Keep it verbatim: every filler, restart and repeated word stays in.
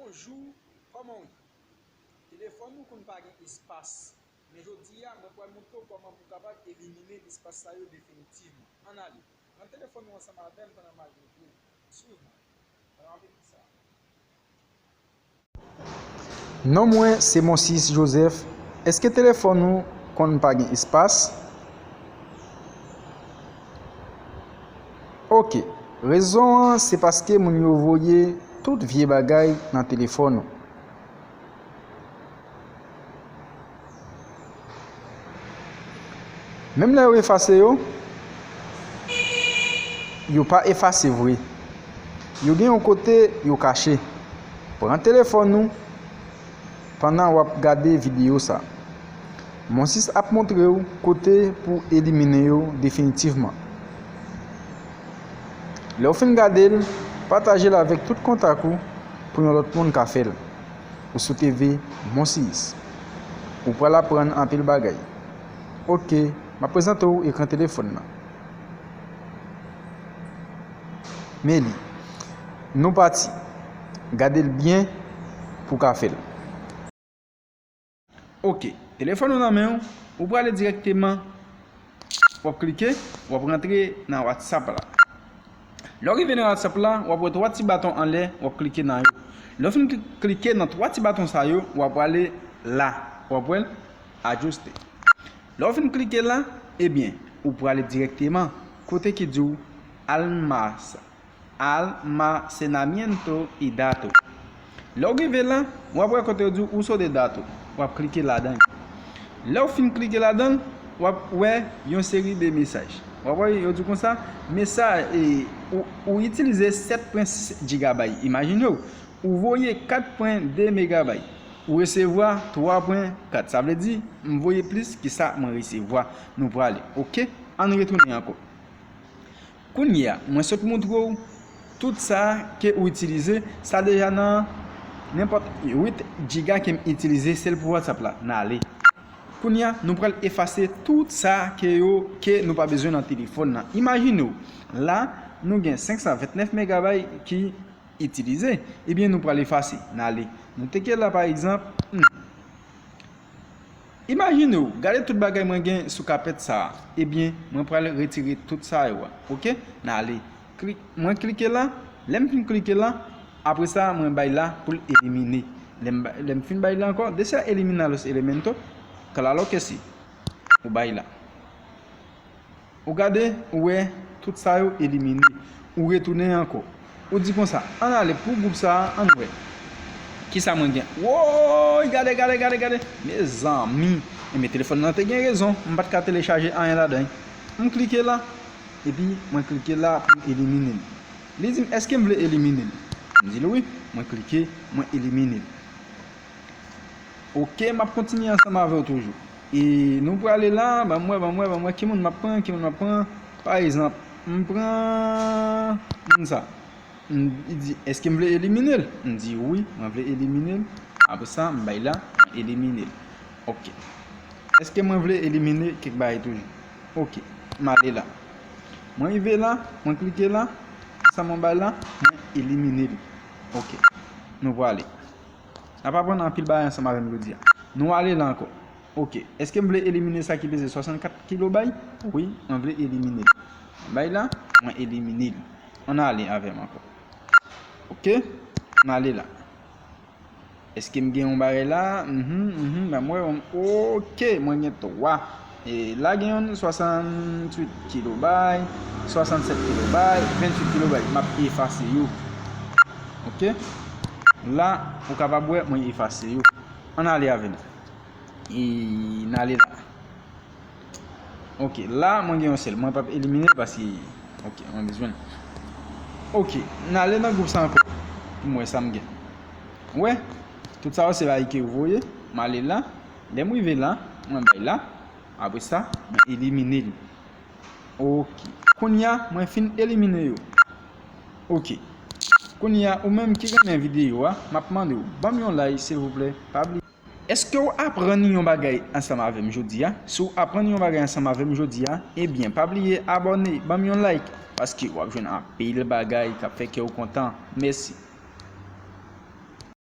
Bonjou, kòman w ye? Telefòn ou konn pa gen espas. Men jodi a, mwen pral montre w kòman pou w kapab elimine espas sa yo definitivman. Ann ale. Pran telefòn ou ansanm avè m pandan m al montre w. Swiv mwen. Ann ale pou sa. Non mwen se Monsis Joseph. Èske telefòn ou konn pa gen espas? Ok. Rezon an se paske moun yo voye tout vye bagay nan telefòn ou. Menm lè yo efase yo, yo pa efase vre. Yo gen yon kote yo kache. Pran telefòn ou pandan w ap gade videyo sa. Monsis ap montre w kote pou elimine yo definitivman. Lè w fin gade l, pataje l avèk tout kontak ou pou yon lòt moun ka fè l. Ou sou T V Monsis. Ou pral aprann anpil bagay. Ok, m ap prezante w ekran telefòn nan. Men li. Nou pati. Gade l byen pou w ka fè l. Ok, telefòn ou nan men w, ou prale dirèkteman, w ap klike, w ap rantre nan WhatsApp la. Lè w rive nan WhatsApp la, w ap wè twa ti baton anlè, w ap klike nan yo. Lè w fin kli- klike nan twa ti baton sa yo, w ap prale la, w ap wè l, ajuste. Lè w fin klike la, ebyen, ou prale dirèkteman kote ki di w almasa. Almacenamiento y datos. Lè w rive la, w ap wè kote yo di w uso de datos. W ap klike ladan l. Lè w fin klike ladan l, w ap wè yon seri de mesaj. W ap wè yo di w konsa, mesaj, e, ou, ou itilize sèt pwen sis jigabay. Imajine w, ou voye kat pwen de megabay. Ou resevwa twa pwen kat. Sa vle di, m voye plis ke sa mwen resevwa. Nou prale. Ok? Ann retounen ankò. Kounye a, mwen sot montre w tout sa ke ou itilize, sa deja nan nenpòt uit jiga ke m itilize, sèl pou WhatsApp la, n ale. Kounye a, nou pral efase tout sa ke yo, ke nou pa bezwen nan telefòn nan. Imajine w, la, nou gen senk san vennèf megabay ki itilize, ebyen nou pral efase, n ale. Nou teke la, pa egzanp, hmm. Imajine w, gade tout bagay mwen gen sou kapèt sa a. Ebyen, mwen pral retire tout sa yo a. Ok? N ale. Klik, mwen klike la. Lè m fin klike la, apre sa, mwen bay la pou l elimine. Lè m ba- lè m fin bay la ankò, desea eliminar los elementos, claro que sí. Ou bay la. Ou gade, ou wè, tout sa yo elimine. Ou retounen ankò. Ou di konsa, ann ale pou gwoup sa a, ann wè. Kisa mwen gen? Woy, gade, gade, gade, gade. Mezanmi. Enben, telefòn nan te gen rezon. M pa t ka telechaje anyen ladan. M klike la. Epi, mwen klike la pou m elimine l. Li di m, èske m vle elimine l? M di l wi. Mwen klike, mwen elimine l. Ok, m ap kontinye ansanm avè w toujou. E nou prale la, ban m wè, ban m wè, ban m wè ki moun m ap pran, ki moun m ap pran. Pa egzanp, m pran moun sa. M, li di, èske m vle elimine l? M di wi, mwen vle elimine l. Apre sa, m bay la, mwen elimine l. Ok. Èske mwen vle elimine kèk bagay toujou? Ok, m ale la. Mwen rive la, mwen klike la. Sa mwen bay la, mwen elimine li. Ok, nou prale. N ap aprann anpil bagay ansanm avè m jodi a. Nou ale la ankò. Ok. Èske m vle elimine sa ki peze swasannkat kilobay? Wi, mwen vle elimine l. Bay la, mwen elimine l. Ann ale avè m ankò. Ok. N ale la. Èske m gen yon bagay la? Mhm, mhm, ban m wè, ban m, ok, mwen gen twa. E la gen yon swasanntuit kilobay, swasannsèt kilobay, venntuit kilobay. M ap efase yo. Ok? La, ou kapab wè mwen efase yo. Ann ale avè m. E n ale la. Ok, la, mwen gen yon sèl. Mwen p ap elimine l paske, ok, mwen bezwen l. Ok, n ale nan gwoup sa ankò. Pou m wè sa m gen. Ou wè? Tout sa yo se bagay ke yo voye. M ale la. Lè m rive la, mwen bay la. Apre sa, mwen elimine l. Ok. Kounye a, mwen fin elimine yo. Ok. Kounye a, ou menm ki renmen videyo a, m ap mande w, ban m yon like, silvouplè, pa bliye. Èske w aprann yon bagay ansanm avè m jodi a? Si w aprann yon bagay ansanm avè m jodi a, ebyen, pa bliye abòne, ban m yon like, paske w ap jwenn anpil bagay k ap fè kè w kontan. Mèsi.